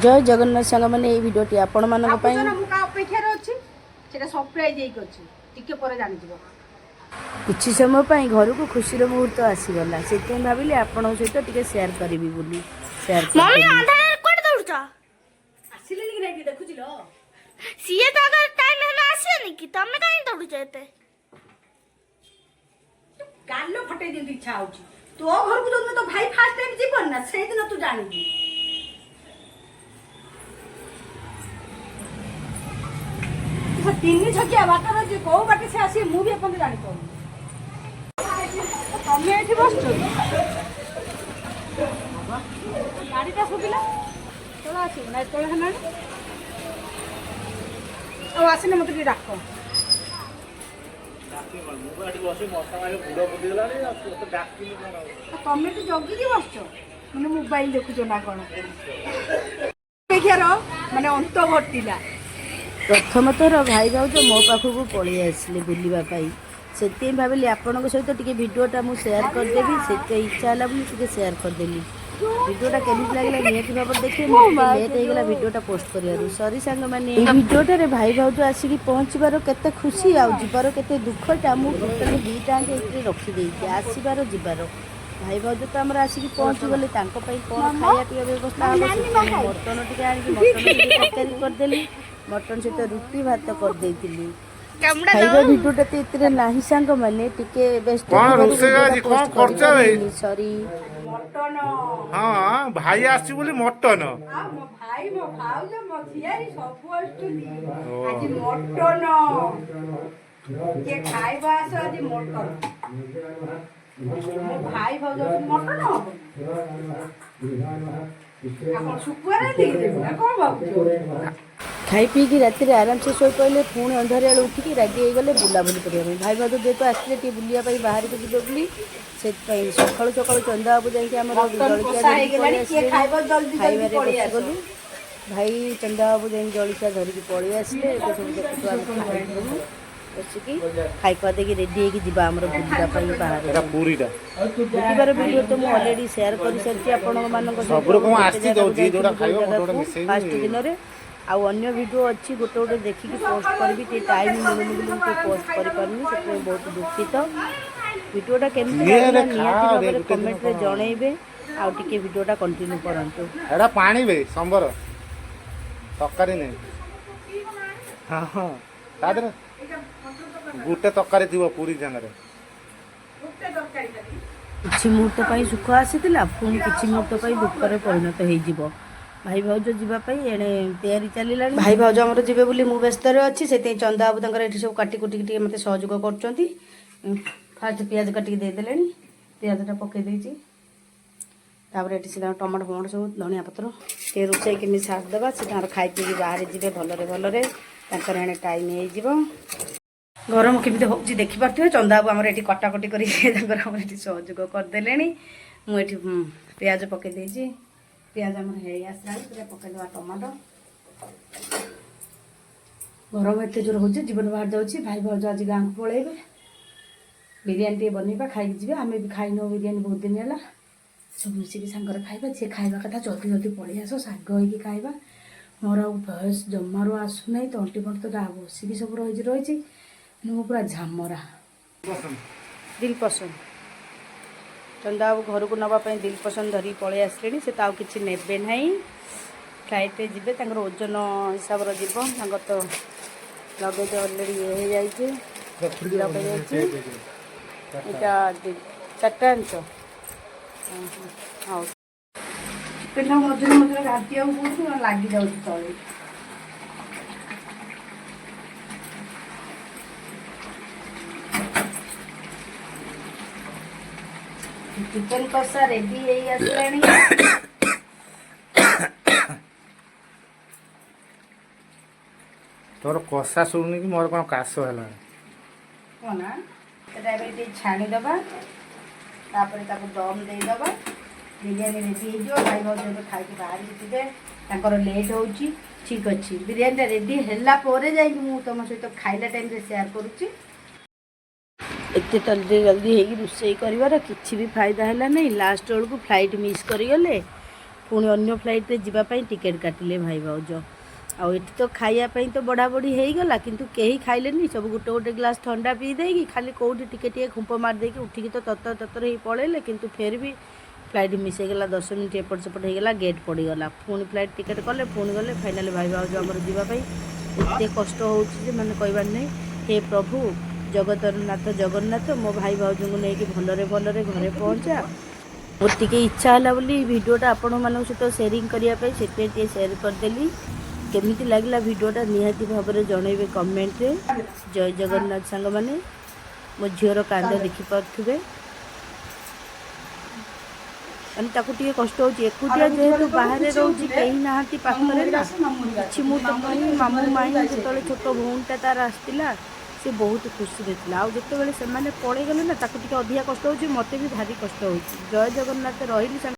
ଜୟ ଜଗନ୍ନାଥ ସାଙ୍ଗମାନେ, ଏଇ ଭିଡ଼ିଓଟି ଆପଣମାନଙ୍କ ପାଇଁ। ଭାବୁଛ ନା ମୁଁ କାହା ଅପେକ୍ଷାରେ ଅଛି? ସେଟା ସରପ୍ରାଇଜ ହେଇକି ଅଛି, ଟିକେ ପରେ ଜାଣିଯିବ। କିଛି ସମୟ ପାଇଁ ଘରକୁ ଖୁସିର ମୁହୂର୍ତ୍ତ ଆସିଗଲା। ସେଥିପାଇଁ ଭାବିଲି ଆପଣଙ୍କ ସହିତ ଟିକେ ସେୟାର କରିବି ବୋଲି ସେୟାର ମମି, କରିଦେଲି। ଅନ୍ଧାରରେ କୁଆଡେ ଦୌଡୁଛ? ଆସିଲେନି କି ନାଇଁ ଦେଖୁଥିଲ? ସିଏ ତ ଆଗ ଟାଇମ୍ ହେଲେ ଆସିବେନି କି? ତମେ କାହିଁ ଦୌଡୁଛ ଏତେ? ଗାଲ ଫଟେଇ ଦିଅନ୍ତି, ଇଚ୍ଛା ହଉଛି। ତୋ ଘରକୁ ଯୋଉଦିନ ତୋ ଭାଇ ଫାର୍ଷ୍ଟ ଟାଇମ୍ ଯିବନି ନା, ସେଇଦିନ ତୁ ଜାଣିବୁ। ସେ ତିନି ଛକିଆ ବାଟରେ ଅଛି, କୋଉ ବାଟେ ସେ ଆସିବେ ମୁଁ ବି ଏପର୍ଯ୍ୟନ୍ତ ଜାଣିପାରୁନି। ତମେ ଏଠି ବସିଛ, ଗାଡ଼ିଟା ଶୁଭିଲା। କେତେବେଳେ ଆସିବ ନା? ଏତେବେଳେ ହେଲାଣି ଆଉ ଆସିଲେ ମତେ ଟିକେ ଡାକ। ମୁଁ ଏଠି ବସି ମଶା ମାରି ଗୁଡ଼ ଫୁଟିଗଲାଣି, ଆଉ ତୋତେ ଡାକିଲି କଣ ଆଉ? ଆଉ ତମେ ତ ଜଗିକି ବସିଛ, ମାନେ ମୋବାଇଲ ଦେଖୁଛ ନା କଣ? ଅପେକ୍ଷାର ମାନେ ଅନ୍ତ ଘଟିଲା। ପ୍ରଥମ ଥର ଭାଇ ଭାଉଜ ମୋ ପାଖକୁ ପଳେଇ ଆସିଲେ ବୁଲିବା ପାଇଁ। ସେଥିପାଇଁ ଭାବିଲି ଆପଣଙ୍କ ସହିତ ଟିକେ ଭିଡ଼ିଓଟା ମୁଁ ସେୟାର କରିଦେବି। ସେଥିପାଇଁ ଇଚ୍ଛା ହେଲା ବୋଲି ଟିକେ ସେୟାର କରିଦେଲି। ଭିଡ଼ିଓଟା କେମିତି ଲାଗିଲା ନିହାତି ଭାବରେ ଦେଖିବେ। ମୁଁ ଟିକେ ଲେଟ୍ ହେଇଗଲା ଭିଡ଼ିଓଟା ପୋଷ୍ଟ କରିବାରୁ, ସରି ସାଙ୍ଗମାନେ। ଏଇ ଭିଡ଼ିଓଟାରେ ଭାଇ ଭାଉଜ ଆସିକି ପହଞ୍ଚିବାର କେତେ ଖୁସି ଆଉ ଯିବାର କେତେ ଦୁଃଖଟା ମୁଁ ଟୋଟାଲି ଦୁଇଟା ଯାକ ଏଥିରେ ରଖିଦେଇଛି, ଆସିବାର ଯିବାର। ଭାଇ ଭାଉଜ ତ ଆମର ଆସିକି ପହଞ୍ଚିଗଲେ। ତାଙ୍କ ପାଇଁ କ'ଣ ଖାଇବା ପିଇବା ବ୍ୟବସ୍ଥା ହେବ, ସେଥିପାଇଁ ମୁଁ ମଟନ ଟିକେ ଆଣିକି ମଟନ ଟିକେ ତରକାରୀ କରିଦେଲି। ମଟନ ସହିତ ରୁଟି ଭାତ କରିଦେଇଥିଲି। କାମୁଡା। ଖାଇବା ଭିଡ଼ିଓଟା ତ ଏଥିରେ ନାହିଁ ସାଙ୍ଗମାନେ, ଟିକେ ବ୍ୟସ୍ତ କଣ ଥିବାରୁ ରୋଷେଇ ଭିଡ଼ିଓଟା ଆଜି? କଣ ପୋଷ୍ଟ କରୁଛ ବେ? କରିପାରିଲିନି, ସରି। ମଟନ। ହଁ, ଭାଇ ଆସିଛି ବୋଲି ମଟନ। ଆଉ ମୋ ଭାଇ, ମୋ ଭାଉଜ, ମୋ ଝିଆରୀ ସବୁ ଆସୁଛନ୍ତି। ଆଜି ମଟନ କିଏ ଖାଇବ ଆସ। ଆଜି ମଟନ, ମୋ ଭାଇ ଭାଉଜ ଆସୁଛନ୍ତି, ମଟନ ହବ। ଆଉ କଣ ଶୁଖୁଆ ରାନ୍ଧିକି ଦେବି ନା କଣ ଭାବୁଛ? ଖାଇ ପିଇକି ରାତିରେ ଆରାମସେ ଶୋଇପଡ଼ିଲେ। ପୁଣି ଅନ୍ଧାରିଆ ବେଳୁ ଉଠିକି ରେଡ଼ି ହେଇଗଲେ ବୁଲାବୁଲି କରିବା ପାଇଁ। ଭାଇ ଭାଉଜ ଯେହେତୁ ଆସିଲେ ଟିକେ ବୁଲିବା ପାଇଁ ବାହାରକୁ ଯିବେ ବୋଲି, ସେଥିପାଇଁ ସକାଳୁ ସକାଳୁ ଚନ୍ଦାବାବୁ ଯାଇକି ଆମର ମଟନ ଜଳଖିଆ କଷା ଧରିକି ହେଇଗଲାଣି, ପଳେଇ କିଏ ଆସିଲେଣି। ଖାଇବ ଜଲ୍ଦି ଜଲ୍ଦି ଖାଇବାରେ ପଳେଇ ଆସ। ବସିଗଲୁ। ଭାଇ ଚନ୍ଦାବାବୁ ଯାଇକି ଜଳଖିଆ ଧରିକି ପଳେଇ ଆସିଲେ। ଏବେ ସବୁ ଦେଖୁଛୁ, ଆମେ ଖାଇବୁ ବସିକି। ଖାଇ ଖୁଆ ଦେଇକି ରେଡ଼ି ହେଇକି ଯିବା ଆମର ବୁଲିବା ପାଇଁ ବାହାରକୁ। ଏଟା ପୁରୀଟା। ବୁଲିବାର ଭିଡ଼ିଓ ତ ମୁଁ ଅଲରେଡ଼ି ସେୟାର କରିସାରିଛି ଆପଣଙ୍କ ମାନଙ୍କ ସହିତ। ସବୁ ରକମ ଗୋଟେ ଆସିଛି ତ, ଜାଗାକୁ ଯିଏ ଯୋଉଟା ଯାଇଥିଲୁ, ଖାଇବ, ଯୋଉ ଗୋଟେ ଗୋଟେ ଜାଗାକୁ ମିଶେଇକି। ଫାଷ୍ଟ ଦିନରେ। ଆଉ ଅନ୍ୟ ଭିଡ଼ିଓ ଅଛି, ଗୋଟେ ଗୋଟେ ଦେଖିକି ପୋଷ୍ଟ କରିବି। ଟିକେ ଟାଇମ୍ ମିଳୁନି ବୋଲି ମୁଁ ଟିକେ ପୋଷ୍ଟ କରିପାରୁନି, ସେଥିପାଇଁ ବହୁତ ଦୁଃଖିତ। ଭିଡ଼ିଓଟା କେମିତି ନେ ରେ ଲାଗିଲା ଖା ନିହାତି ରେ, ଭାବରେ ଗୋଟେ ଦିନ କମେଣ୍ଟରେ କଣ? ଜଣେଇବେ ଆଉ ଟିକେ ଭିଡ଼ିଓଟା କଣ୍ଟିନ୍ୟୁ କରନ୍ତୁ। ଏଟା ପାଣି ବେ, ସମ୍ବର ତରକାରୀ ନେଇ। ହଁ, ତା ଦେହରେ ଗୋଟେ ତରକାରୀ ଥିବ ପୁରୀ ସାଙ୍ଗରେ। ଗୋଟେ ତରକାରୀ ଖାଲି। କିଛି ମୁହୂର୍ତ୍ତ ପାଇଁ ସୁଖ ଆସିଥିଲା, ପୁଣି କିଛି ମୁହୂର୍ତ୍ତ ପାଇଁ ଦୁଃଖରେ ପରିଣତ ହେଇଯିବ। ଭାଇ ଭାଉଜ ଯିବା ପାଇଁ ଏଣେ ତିଆରି ଚାଲିଲାଣି। ଭାଇ ଭାଉଜ ଆମର ଯିବେ ବୋଲି ମୁଁ ବ୍ୟସ୍ତରେ ଅଛି। ସେଥିପାଇଁ ଚନ୍ଦାବାବୁ ତାଙ୍କର ଏଠି ସବୁ କାଟି କୁଟିକି ଟିକେ ମୋତେ ସହଯୋଗ କରୁଛନ୍ତି। ଫାଷ୍ଟ ପିଆଜ କାଟିକି ଦେଇଦେଲେଣି, ପିଆଜଟା ପକେଇ ଦେଇଛି। ତାପରେ ଏଠି ସେ ତାଙ୍କର ଟମାଟୋ ଫମାଟୋ ସବୁ, ଧନିଆ ପତ୍ର, ଟିକେ ରୋଷେଇ କେମିତି ସାରିଦେବା। ସେ ତାଙ୍କର ଖାଇ ପିଇକି ବାହାରେ ଯିବେ ଭଲରେ ଭଲରେ, ତାଙ୍କର ଏଣେ ଟାଇମ୍ ହେଇଯିବ। ଗରମ କେମିତି ହେଉଛି ଦେଖିପାରୁଥିବେ। ଚନ୍ଦାବାବୁ ଆମର ଏଠି କଟାକଟି କରିକି ତାଙ୍କର ଆମର ଏଠି ସହଯୋଗ କରିଦେଲେଣି। ମୁଁ ଏଠି ପିଆଜ ପକେଇ ଦେଇଛି। ପିଆଜ ଆମର ହେଇ ଆସିଲାଣି, ଟିକେ ପକେଇଦେବା ଟମାଟୋ। ଗରମ ଏତେ ଜୋର ହେଉଛି, ଜୀବନ ବାହାରି ଯାଉଛି। ଭାଇ ଭାଉଜ ଆଜି ଗାଁକୁ ପଳେଇବେ। ବିରିୟାନୀ ଟିକେ ବନେଇବା, ଖାଇକି ଯିବେ। ଆମେ ବି ଖାଇନୁ ବିରିୟାନୀ ବହୁତ ଦିନ ହେଲା। ସବୁ ମିଶିକି ସାଙ୍ଗରେ ଖାଇବା। ଯିଏ ଖାଇବା କଥା ଜଲ୍ଦି ଜଲ୍ଦି ପଳେଇ ଆସ, ସାଙ୍ଗ ହେଇକି ଖାଇବା। ମୋର ଆଉ ଭଏସ୍ ଜମାରୁ ଆସୁନାହିଁ। ତଣ୍ଟି ଫଣ୍ଟି ତ ଯାହା ବସିକି ସବୁ ରହିଛି ରହିଛି, ମୁଁ ପୁରା ଝାମରା। ଦିଲ ପସନ୍ଦ, ଚନ୍ଦାବାବୁ ଘରକୁ ନେବା ପାଇଁ ଦିଲ ପସନ୍ଦ ଧରିକି ପଳେଇ ଆସିଲେଣି। ସେ ତ ଆଉ କିଛି ନେବେ ନାହିଁ, ଫ୍ଲାଇଟ୍ରେ ଯିବେ। ତାଙ୍କର ଓଜନ ହିସାବର ଯିବ। ତାଙ୍କର ତ ଲଗେଜ ଅଲରେଡ଼ି ଇଏ ହେଇଯାଇଛି, ଫିଲ୍ଅପ୍ ହେଇଯାଇଛି। ଏଇଟା ଚାରିଟା ଆଣିଛ? ହଉ, ଚିକେନଟା ମଝିରେ ମଝିରେ ଘାଣ୍ଟିବାକୁ ପଡୁଛି, ଲାଗିଯାଉଛି ତଳେ। ଚିକେନ କଷା ରେଡି ହେଇ ଆସିଲାଣି। ତୋର କଷା ଶୁଣୁନି କି ମୋର କ'ଣ କାଶ ହେଲାଣି? କ'ଣ ନା, ସେଟା ଏବେ ଟିକେ ଛାଣିଦେବା, ତାପରେ ତାକୁ ଦମ୍ ଦେଇଦେବା। ବିରିୟାନୀ ରେଡି ହେଇଯିବ। ଭାଇ ଭାଉଜ ଏବେ ଖାଇକି ବାହାରିକି ଯିବେ, ତାଙ୍କର ଲେଟ୍ ହେଉଛି। ଠିକ୍ ଅଛି, ବିରିୟାନୀଟା ରେଡି ହେଲା ପରେ ଯାଇକି ମୁଁ ତୁମ ସହିତ ଖାଇଲା ଟାଇମ୍ରେ ସେୟାର କରୁଛି। ଏତେ ଜଲ୍ଦି ଜଲ୍ଦି ହେଇକି ରୋଷେଇ କରିବାର କିଛି ବି ଫାଇଦା ହେଲା ନାହିଁ। ଲାଷ୍ଟ ବେଳକୁ ଫ୍ଲାଇଟ୍ ମିସ୍ କରିଗଲେ। ପୁଣି ଅନ୍ୟ ଫ୍ଲାଇଟ୍ରେ ଯିବା ପାଇଁ ଟିକେଟ୍ କାଟିଲେ ଭାଇ ଭାଉଜ। ଆଉ ଏଠି ତ ଖାଇବା ପାଇଁ ତ ବଢ଼ାବଢ଼ି ହେଇଗଲା, କିନ୍ତୁ କେହି ଖାଇଲେନି। ସବୁ ଗୋଟେ ଗୋଟେ ଗ୍ଲାସ୍ ଥଣ୍ଡା ପିଇ ଦେଇକି ଖାଲି କେଉଁଠି ଟିକେ ଟିକେ ଖୁମ୍ପ ମାରି ଦେଇକି ଉଠିକି ତ ତରତର ତରତର ହେଇ ପଳେଇଲେ। କିନ୍ତୁ ଫେର୍ ବି ଫ୍ଲାଇଟ୍ ମିସ୍ ହେଇଗଲା, 10 ମିନିଟ୍ ଏପଟ ସେପଟ ହେଇଗଲା, ଗେଟ୍ ପଡ଼ିଗଲା। ପୁଣି ଫ୍ଲାଇଟ୍ ଟିକେଟ୍ କଲେ, ପୁଣି ଗଲେ। ଫାଇନାଲି ଭାଇ ଭାଉଜ ଆମର ଯିବା ପାଇଁ ଏତେ କଷ୍ଟ ହେଉଛି ଯେ ମାନେ କହିବାର ନାହିଁ। ହେ ପ୍ରଭୁ ଜଗତର ନାଥ ଜଗନ୍ନାଥ, ମୋ ଭାଇ ଭାଉଜଙ୍କୁ ନେଇକି ଭଲରେ ଭଲରେ ଘରେ ପହଞ୍ଚା। ମୋର ଟିକେ ଇଚ୍ଛା ହେଲା ବୋଲି ଭିଡ଼ିଓଟା ଆପଣମାନଙ୍କ ସହିତ ସେୟାରିଂ କରିବା ପାଇଁ, ସେଥିପାଇଁ ଟିକେ ସେୟାର କରିଦେଲି। କେମିତି ଲାଗିଲା ଭିଡ଼ିଓଟା ନିହାତି ଭାବରେ ଜଣେଇବେ କମେଣ୍ଟରେ। ଜୟ ଜଗନ୍ନାଥ ସାଙ୍ଗମାନେ। ମୋ ଝିଅର କାନ୍ଦ ଦେଖିପାରୁଥିବେ, ମାନେ ତାକୁ ଟିକେ କଷ୍ଟ ହେଉଛି, ଏକୁଟିଆ ଯେହେତୁ ବାହାରେ ରହୁଛି, କେହି ନାହାନ୍ତି ପାଖରେ ନା। କିଛି ମୁହୂର୍ତ୍ତ ପାଇଁ ମାମୁଁ ମାଇଁ, ଯେତେବେଳେ ଛୋଟ ଭଉଣୀଟା ତାର ଆସିଥିଲା, ସେ ବହୁତ ଖୁସିରେ ଥିଲା। ଆଉ ଯେତେବେଳେ ସେମାନେ ପଳେଇଗଲେ ନା, ତାକୁ ଟିକେ ଅଧିକା କଷ୍ଟ ହେଉଛି, ମୋତେ ବି ଭାରି କଷ୍ଟ ହେଉଛି। ଜୟ ଜଗନ୍ନାଥ, ରହିଲି ସାଙ୍ଗ।